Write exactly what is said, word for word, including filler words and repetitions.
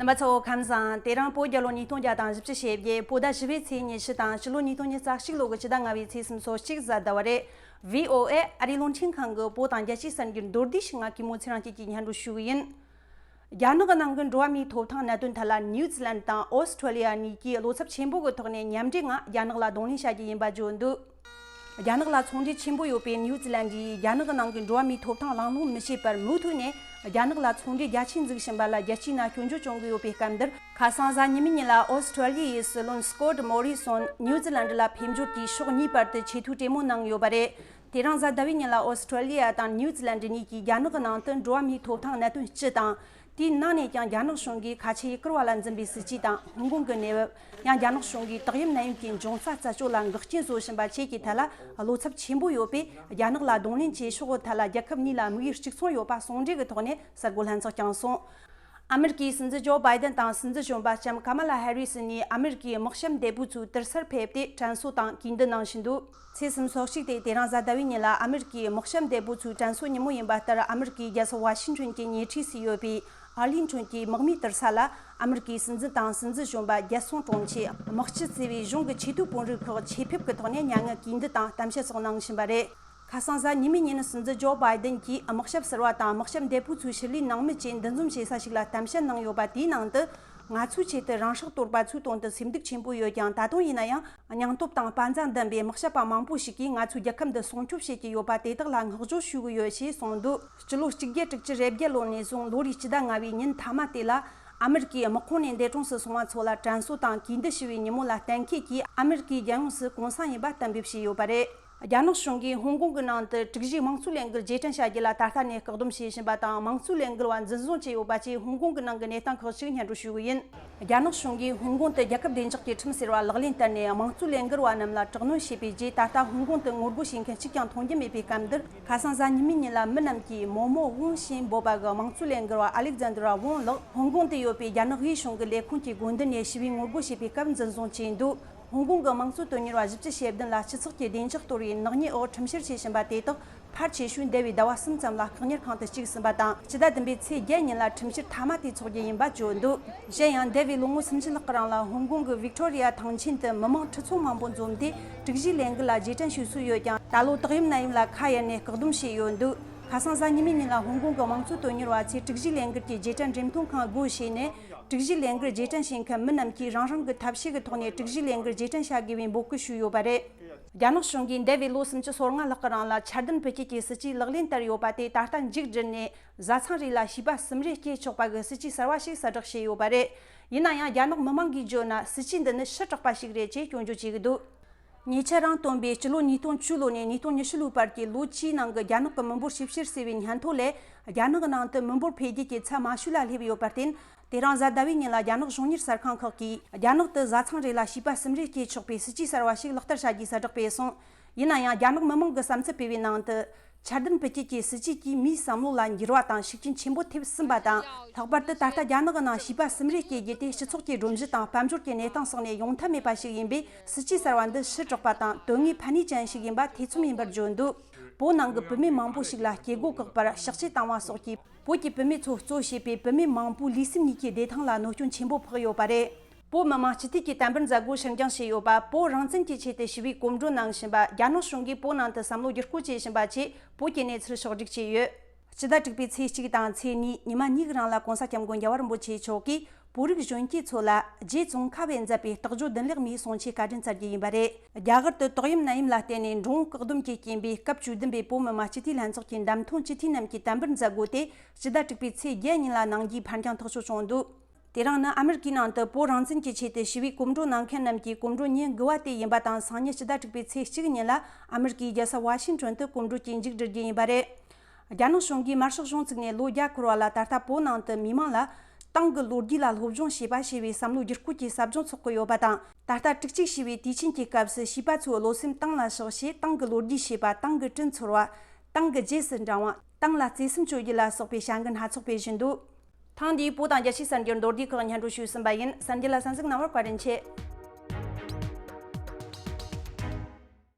རྣམ་པ་ཚོ་ཁམས་བཟང་། དེ་རིང་བོད་རྒྱལ་ལོ་ཉིས་སྟོང་བརྒྱ་དང་བཞི་བཅུ་ཞེ་བརྒྱད། བོད་ཟླ་བཞི་པའི་ཚེས་ཉི་ཤུ་དང་། སྤྱི་ལོ་ཉིས་སྟོང་ཉི་ཤུ་རྩ་གཅིག་ལོ་གི་ཕྱི་ཟླ་ལྔ་པའི་ཚེས་སུམ་ཅུ་སོ་གཅིག་གཟའ་ཟླ་བ་རེད། བྷི་ཨོ་ཨེ་ཨ་རིའི་རླུང་འཕྲིན་ཁང་གི་བོད་དང་རྒྱལ་སྤྱིའི་གསར་འགྱུར་མདོར་བསྡུས་ཤིག་ང་གུས་མོ་ཚེ་རིང་སྐྱིད་ཀྱིས་སྙན་སྒྲོན་ཞུ་གི་ཡིན། རྒྱ་ནག་གི་ནང་གི་འགྲོ་བ་མིའི་ཐོབ་ཐང་གནད་དོན་ཐད་ལ། ནིའུ་ཛི་ལན་དང་ཨོ་སི་ཁྲུ་ལི་ཡ་གཉིས་ཀྱིས་བློ་འཚབ་ཆེན་པོ་གི་ཐོག་ནས་མཉམ་འབྲེལ་ངང་རྒྱ་ནག་ལ་གདོང་ལེན་བྱ་རྒྱུ་ཡིན་པ་བརྗོད་འདུག་རྒྱ་ནག་ལ་ཚོང་འབྲེལ་ཆེན་པོ་ཡོད་པའི་ནིའུ་ཛི་ལན་གྱིས་རྒྱ་ནག་གི་ནང་གི་འགྲོ་བ་མིའི་ཐོབ་ཐང་གླེང་སློང་མི་བྱེད་པར། མུ་མཐུད་ནས་རྒྱ་ནག་ལ་ཚོང་འབྲེལ་རྒྱ་ཆེ་འཛུགས་བཞིན་པ་ལ་རྒྱལ་སྤྱིའི་ནང་སྐྱོན་བརྗོད་བྱུང་གི་ཡོད་པའི་སྐབས་འདིར། ཁ་སང་གཟའ་ཉི་མའི་ཉིན་ལ་ཨོ་སི་ཁྲུ་ལི་ཡའི་སྲིད་བློན་སྐོད་མོ་རི་སོན་ནིའུ་ཛི་ལན་ལ་ཕེབས་འབྱོར་གྱིས་ཕྱོགས་གཉིས་བར་དུ་ཆེས་མཐོའི་གྲོས་མོལ་གནང་ཡོད་པ་རེད། དེ་རིང་གཟའ་ཟླ་བའི་ཉིན་ལ་ཨོ་སི་ཁྲུ་ལི་ཡ་དང་ནིའུ་ཛི་ལན་གཉིས་ཀྱིས་རྒྱ་ནག་གི་ནང་དུ་འགྲོ་བ་མིའི་ཐོབ་ཐང་གནད་དོན་སྤྱི་དང་། དེའི་ནང་ནས་ཀྱང་རྒྱ་ནག་གཞུང་གིས་ཁ་ཆེ་ཡུ་གུར་བ་ལ་འཛིན་པའི་སྲིད་ཇུས་དང་། ཧོང་ཀོང་གི་གནས་བབ། ཡང་རྒྱ་ནག་གཞུང་གིས་ཏོག་དབྱིབས་ནད་ཡམས་ཀྱི་འབྱུང་རྩ་རྩད་གཅོད་ལ་འགག་རྐྱེན་བཟོ་བཞིན་པ་བཅས་ཀྱི་ཐད་ལ་བློ་འཚབ་ཆེན་པོ་ཡོད་པས། རྒྱ་ནག་ལ་གདོང་ལེན་བྱེད་ཕྱོགས་ཐད་ལ་རྒྱལ་ཁབ་གཉིས་ལ་དམིགས་ཡུལ་གཅིག་མཚུངས་ཡོད་པ་ཟུང་འབྲེལ་གྱི་ཐོག་ནས་གསར་འགོད་ལྷན་ཚོགས་བསྐྱངས་སོང་། ཨ་མེ་རི་ཀའི་སྲིད་འཛིན་ཇོ་བྷའི་ཌེན་དང་སྲིད་འཛིན་གཞོན་པ་ལྕམ་ཀ་མ་ལ་ཧེ་རི་སི་གཉིས་ཨ་མེ་རི་ཀའི་དམག་ཞབས་འདས་པོ་ཚོའི་དུར་སར་ཕེབས་ཏེ་དྲན་གསོ་དང་གུས་འདུད་གནང་བཞིན་འདུག་ཚེས་སུམ་ཅུ་སོ་གཅིག་སྟེ་དེ་རིང་གཟའ་ཟླ་བའི་ཉིན་ལ་ཨ་མེ་རི་ཀའི་དམག་ཞབས་འདས་པོ་ཚོའི་དྲན་གསོ་ཉིན་མོ་ཡིན་པ་ལྟར། ཨ་མེ་རི་ཀའི་རྒྱལ་ས་ཝ་ཤིང་ཊོན་གྱི་ཉེ་འཁྲིས་སུ་ཡོད་པའི་ཨར་ལིང་ཊོན་གྱི་དམག་མིའི་དུར་ས་ལ། ཨ་མེ་རི་ཀའི་སྲིད་འཛིན་དང་སྲིད་འཛིན་གཞོན་པ་རྒྱལ་སྲུང་དྲུང་ཆེ། དམག་སྤྱི་གཙོས་པའི་གཞུང་གི་ཆེས་མཐོའི་དཔོན་རིགས་ཁག་ཆེད་ཕེབས་ཀྱི་ཐོག་ནས་མྱ་ངན་གུས་འདུད་དང་གཏམ་བཤད་སོགས་གནང་བཞིན་པ་རེད། ཁ་སང་གཟའ་ཉི་མའི་ཉིན་སྲིད་འཛིན་ཇོ་བྷའི་ཌེན་གྱིས་དམག་ཞབས་ཟུར་པ་དང་དམག་ཞབས་འདས་པོ་ཚོའི་ཕྱི་ལས་ནང་མི་བཅས་འདུ་འཛོམས་བྱེད་ས་ཞིག་ལ་གཏམ་བཤད་གནང་ཡོད་པ། དེའི་ནང་དུ། ང་ཚོའི་ཆེད་དུ་རང་སྲོག་གཏོར་པ་ཚོའི་དོན་དུ་སེམས་སྡུག་ཆེན་པོ་ཡོད་ཀྱང་། ད་དུང་ཡིན་ན་ཡང་སྙིང་སྟོབས་དང་དཔའ་མཛངས་ལྡན་པའི་དམག་ཞབས་པ་མང་པོ་ཞིག་གིས་ང་ཚོའི་རྒྱལ་ཁབ་འདི་སྲུང་སྐྱོབ་བྱེད་ཀྱི་ཡོད་པ་དེ་དག་ལ་བསྔགས་བརྗོད་ཞུ་གི་ཡོད་ཞེས་གསུངས་འདུག་སྤྱི་ལོ་གཅིག་བརྒྱད་དྲུག་ཅུ་རེ་བརྒྱད་ལོ་ནས་བཟུང་ལོ་རེའི་སྤྱི་ཟླ་ལྔ་བའི་ཉིན་མཐའ་མ་དེ་ལ། ཨ་མེ་རི་ཀའི་དམག་ཁོངས་ནས་འདས་གྲོངས་སུ་སོང་བ་ཚོ་ལ་དྲན་གསོ་དང་གུས་འདུད་ཞུ་བའི་ཉིན་མོ་ལ་གཏན་འཁེལ་གྱིས། ཨ་མེ་རི་ཀའི་རྒྱལ་ཡོངས་སུ་གུང་སེང་ཡིན་པ་གཏན་འབེབས་བྱས་ཡོད་པ་རེད། རྒྱ་ནག་གཞུང་གིས་ཧོང་ཀོང་གི་ནང་དུ་དྲུག་བཞིའི་དམངས་གཙོའི་ལས་འགུལ་རྗེས་དྲན་བྱ་རྒྱུ་ལ་ད་ལྟ་ནས་བཀག་སྡོམ་བྱེད་བཞིན་པ་དང་། དམངས་གཙོའི་ལས་འགུལ་བ་འཛིན་བཟུང་བྱས་ཡོད་པ་བཅས་ཧོང་ཀོང་གི་ནང་གི་གནས་སྟངས་ཁག་ཅིག་སྙན་སྒྲོན་ཞུ་གི་ཡིན། རྒྱ་ནག་གཞུང་གིས་ཧོང་ཀོང་དུ་རྒྱལ་ཁབ་བདེ་འཇགས་ཀྱི་ཁྲིམས་ཟེར་བ་ལག་ལེན་བསྟར་ནས། དམངས་གཙོའི་ལས་འགུལ་བ་རྣམས་ལ་དྲག་གནོན་བྱས་པའི་རྗེས། ད་ལྟ་ཧོང་ཀོང་དུ་ངོ་རྒོལ་བྱེད་མཁན་གཅིག་ཀྱང་མཐོང་རྒྱུ་མེད་པའི་སྐབས་འདིར། ཁ་སང་གཟའ་ཉི་མའི་ཉིན་ལ་མི་རྣམས་ཀྱིས་མོ་མོ་ཝུང་ཞེས་འབོད་པ་གི་དམངས་གཙོའི་ལས་འགུལ་བ་ཨ་ལེག་ཛན་དྲ་ཝུང་ལགས་ཧོང་ཀོང་དུ་ཡོད་པའི་རྒྱ་ནག་དབུས་གཞུང་གི་ལས་ཁུངས་ཀྱི་སྒོ་མདུན་ནས་ཞི་བའི་ངོ་རྒོལ་བྱས་པའི་སྐབས་འཛིན་བཟུང་བྱས་འདུག་ཧོང་ཀོང་གི་དམངས་གཙོ་དོན་གཉེར་བ་བཞི་བཅུ་ཞེ་བདུན་ལ་སྤྱི་ཚོགས་ཀྱི་བདེ་འཇགས་གཏོར་བའི་ནག་ཉེས་འོག་ཁྲིམས་བཤེར་བྱེད་བཞིན་པ་དེ་དག་ཕལ་ཆེ་ཤོས་འདས་པའི་ཟླ་བ་གསུམ་ཙམ་ལ་བཀག་ཉར་ཁང་དུ་བཅུག་ཟིན་པ་དང་། ཕྱི་ཟླ་བདུན་པའི་ཚེས་བརྒྱད་ཉིན་ལ་ཁྲིམས་བཤེར་མཐའ་མ་དེ་འཚོགས་རྒྱུ་ཡིན་པ་བརྗོད་འདུག་གཞན་ཡང་། འདས་པའི་ལོ་ངོ་སུམ་ཅུ་ལྷག་གི་རིང་ལ་ཧོང་ཀོང་གི་ཝིག་ཏོ་རི་ཡ་ཐང་ཆེན་དུ་མི་མང་ཁྲི་ཚོ་མང་པོ་འཛོམས་ཏེ་དྲུག་བཞིའི་ལས་འགུལ་ལ་རྗེས་དྲན་ཞུ་སྲོལ་ཡོད་ཀྱང་། ད་ལོ་ཏོག་དབྱིབས་ནད་ཡམས་ལ་ཁ་གཡར་ནས་བཀག་སྡོམ་བྱས་ཡོད་འདུག་ཁ་སང་གཟའ་ཉི་མའི་ཉིན་ལ་ཧོང་ཀོང་གི་དམངས་གཙོ་དོན་གཉེར་བ་ཚོས་དྲུག་བཞིའི་ལས་འགུལ་གྱི་རྗེས་དྲན་འགྲེམས་སྟོན་ཁང་སྒོ་ཕྱེ་ནས། དྲུག་བཞིའི་ལས་འགུལ་རྗེས་དྲན་བྱེད་མཁན་མི་རྣམས་ཀྱིས་རང་རང་གི་ཐབས་ཤེས་ཀྱི་ཐོག་ནས་དྲུག་བཞིའི་ལས་འགུལ་རྗེས་དྲན་བྱ་དགོས་པའི་འབོད་སྐུལ་ཞུས་ཡོད་པ་རེད། རྒྱ་ནག་གཞུང་གིས་འདས་པའི་ལོ་སུམ་ཅུ་སོ་ལྔ་ལྷག་གི་རིང་ལ་འཆར་ལྡན་བུ་སྐྱེད་ཀྱི་སྲིད་ཇུས་ལག་ལེན་བསྟར་ཡོད་པ་དེ་ད་ལྟ་མཇུག་བསྒྲིལ་ནས། བཟའ་ཚང་རེ་ལ་བྱིས་པ་གསུམ་རེ་སྐྱེ་ཆོག་པ་གི་སྲིད་ཇུས་གསར་བ་ཞིག་གསལ་བསྒྲགས་བྱས་ཡོད་པ་རེད། ཡིན་ན་ཡང་། རྒྱ་ནག་མི་མང་གིས་བརྗོད་ན། སྲིད་ཇུས་འདི་ནི་ཕྱི་དྲགས་པ་ཞིག་རེད་ཅེས་སྐྱོན་བརྗོད་བྱེད་ཀྱི་འདུག་ཉེ་ཆར་རང་བཏོན་པའི་སྤྱི་ལོ་ཉིས་སྟོང་བཅུ་ལོ་ནས་ཉིས་སྟོང་ཉི་ཤུ་ལོའི་བར་གྱི་ལོ་བཅུའི་ནང་གི་རྒྱ་ནག་གི་མི་འབོར་ཞིབ་བཤེར་ཟེར་བའི་སྙན་ཐོ་ལས། རྒྱ་ནག་གི་ནང་དུ་མི་འབོར་འཕེལ་རྒྱས་ཀྱི་ཚད་མ་ཞིག་ལ་སླེབས་ཡོད་པར་བརྟེན། དེ་རིང་གཟའ་ཟླ་བའི་ཉིན་ལ་རྒྱ་ནག་གཞུང་གཉེར་གསར་ཁང་ཁག་གིས། རྒྱ་ནག་ཏུ་བཟའ་ཚང་རེ་ལ་བྱིས་པ་གསུམ་རེ་སྐྱེ་ཆོག་པའི་སྲིད་ཇུས་གསར་བ་ཞིག་ལག་བསྟར་བྱ་རྒྱུའི་གསལ་བསྒྲགས་སྤེལ་སོང་། ཡིན་ན་ཡང་། རྒྱ་ནག་མི་མང་གི་བསམ་ཚུལ་སྤེལ་བའི་ནང་དུ། འཆར་ལྡན་བུ་སྐྱེད་ཀྱི་སྲིད་ཇུས་ཀྱིས་མིའི་བསམ་བློ་ལ་འགྱུར་བ་དང་ཤུགས་རྐྱེན་ཆེན་པོ་ཐེབས་ཟིན་པ་དང་། ལྷག་པར་དུ་ད་ལྟ་རྒྱ་ནག་གི་ནང་བྱིས་པ་གསུམ་རེ་སྐྱེ་རྒྱུ་དེ། སྤྱི་ཚོགས་ཀྱི་སྒྲོམ་གཞི་དང་དཔལ་འབྱོར་གྱི་གནས་སྟངས་སོགས་ནས་ཡོང་ཐབས་མེད་པ་ཞིག་ཡིན་པས། སྲིད་ཇུས་གསར་བ་འདི་ཕྱི་དྲགས་པ་དང་། དོན་དངོས་ཕན་ནུས་ཅན་ཞིག་ཡིན་པ་ཐེ་ཚོམ་ཡིན་པར་བརྗོད་འདུག་བོད་ནང་གི་བུད་མེད་མང་པོ་ཞིག་ལ་སྐྱེ་སྒོ་བཀག་པར་ཕྱག་དཔྱད་བཏང་བ་སོགས་ཀྱིས། བོད་ཀྱི་བུད་མེད་ཚོ་གཙོ་བྱས་པའི་བུད་མེད་མང་པོའི་ལུས་སེམས་གཉིས་ཀྱི་བདེ་ཐང་ལ་གནོད་སྐྱོན་ཆེན་པོ་ཕོག་ཡོད་པ་རེད། བོད་མི་མང་སྤྱི་འཐུས་ཀྱི་བསྟན་འབུལ་མཛད་སྒོ་ཕྱིར་འགྱངས་བྱས་ཡོད་པ། བོད་རང་བཙན་གྱི་ཆེད་དུ་ཞི་བའི་གོམ་བགྲོད་གནང་བཞིན་པ། རྒྱ་ནག་གཞུང་གིས་བོད་ནང་དུ་བསམ་བློ་བསྒྱུར་བཀོད་བྱེད་བཞིན་པ་བཅས། བོད་ཀྱི་གནས་ཚུལ་ཕྱོགས་བསྒྲིགས་བྱས་ཡོད། སྤྱི་ཟླ་དྲུག་པའི་ཚེས་གཅིག་དང་ཚེས་གཉིས་ཉི་མ་གཉིས་ཀྱི་རིང་ལ་གོང་ས་སྐྱབས་མགོན་རྒྱལ་བ་རིན་པོ་ཆེ་མཆོག་གིས་བོད་རིགས་གཞོན་སྐྱེས་ཚོ་ལ་རྗེ་ཙོང་ཁ་པས་མཛད་པའི་རྟགས་བརྗོད་བདུན་ལེགས་མའི་གསུང་ཆོས་བཀའ་དྲིན་སྩལ་རྒྱུ་ཡིན་པ་རེད། རྒྱ་གར་དུ་ཏོག་དབྱིབས་ནད་ཡམས་ལ་བརྟེན་ནས་འགྲོ་འོང་བཀག་སྡོམ་གྱི་རྐྱེན་པས། སྐབས་བཅུ་བདུན་པའི་བོད་མི་མང་སྤྱི་འཐུས་ལྷན་ཚོགས་ཀྱི་འདེམས་ཐོན་སྤྱི་འཐུས་རྣམས་ཀྱི་བསྟན་འབུལ་མཛད་སྒོ་དེ་སྤྱི་ཟླ་དྲུག་པའི་ཚེས་བརྒྱད་ཉིན་ལ་གནང་རྒྱུའི་ཕར་འགྱངས་ཐག་གཅོད་བྱུང་འདུག་དེ་རིང་ནི་ཨ་མེ་རི་ཀའི་ནང་དུ་བོད་རང་བཙན་གྱི་ཆེད་དུ་ཞི་བའི་གོམ་བགྲོད་གནང་མཁན་རྣམས་ཀྱི་གོམ་བགྲོད་ཉིན་དགུ་པ་དེ་ཡིན་པ་དང་། སང་ཉིན་སྤྱི་ཟླ་དྲུག་པའི་ཚེས་གཅིག་ཉིན་ལ་ཨ་མེ་རི་ཀའི་རྒྱལ་ས་ཝ་ཤིང་ཊོན་དུ་གོམ་བགྲོད་ཀྱི་མཇུག་སྒྲིལ་རྒྱུ་ཡིན་པ་རེད། རྒྱ་ནག་གཞུང་གིས་དམར་ཤོག་གཞུང་བཙུགས་ནས་ལོ་བརྒྱ་འཁོར་བ་ལ། ད་ལྟ་བོད་ནང་དུ་མི་མང་ལ་ཏང་གི་ལོ་རྒྱུས་ལ་སློབ་སྦྱོང་བྱེད་པ་ཞེས་པའི་བསམ་བློ་བསྒྱུར་བཀོད་ཀྱི་ཟབ་སྦྱོང་འཚོགས་ཀྱི་ཡོད་པ་དང་། ད་ལྟ་དྲུག་གཅིག་བྱས་པའི་དུས་ཆེན་གྱི་སྐབས་སུ་བྱིས་པ་ཚོའི་བློ་སེམས་ཏང་ལ་བཞག་ཞེས། ཏང་གི་ལོ་རྒྱུས་ཞེས་པ། ཏང་གི་དྲིན་ཚོར་བ། ཏང་གི་རྗེས་སུ་འབྲང་བ། ཏང་ལ་བརྩེ་སེམས་བཅོས་རྒྱུ་ལ་སོགས་པའི་བྱ་འགུལ་སྣ་ཚོགས་སྤེལ་བཞིན་འདུག་ཐེངས་འདིའི་བོད་དང་རྒྱལ་སྤྱིའི་གསར་འགྱུར་མདོར་བསྡུས་ཁག་སྙན་སྒྲོན་ཞུས་ཟིན་པ་ཡིན། གསར་འགྱུར་ལ་གསན་གཟིགས་གནང་བར་བཀའ་དྲིན་ཆེ།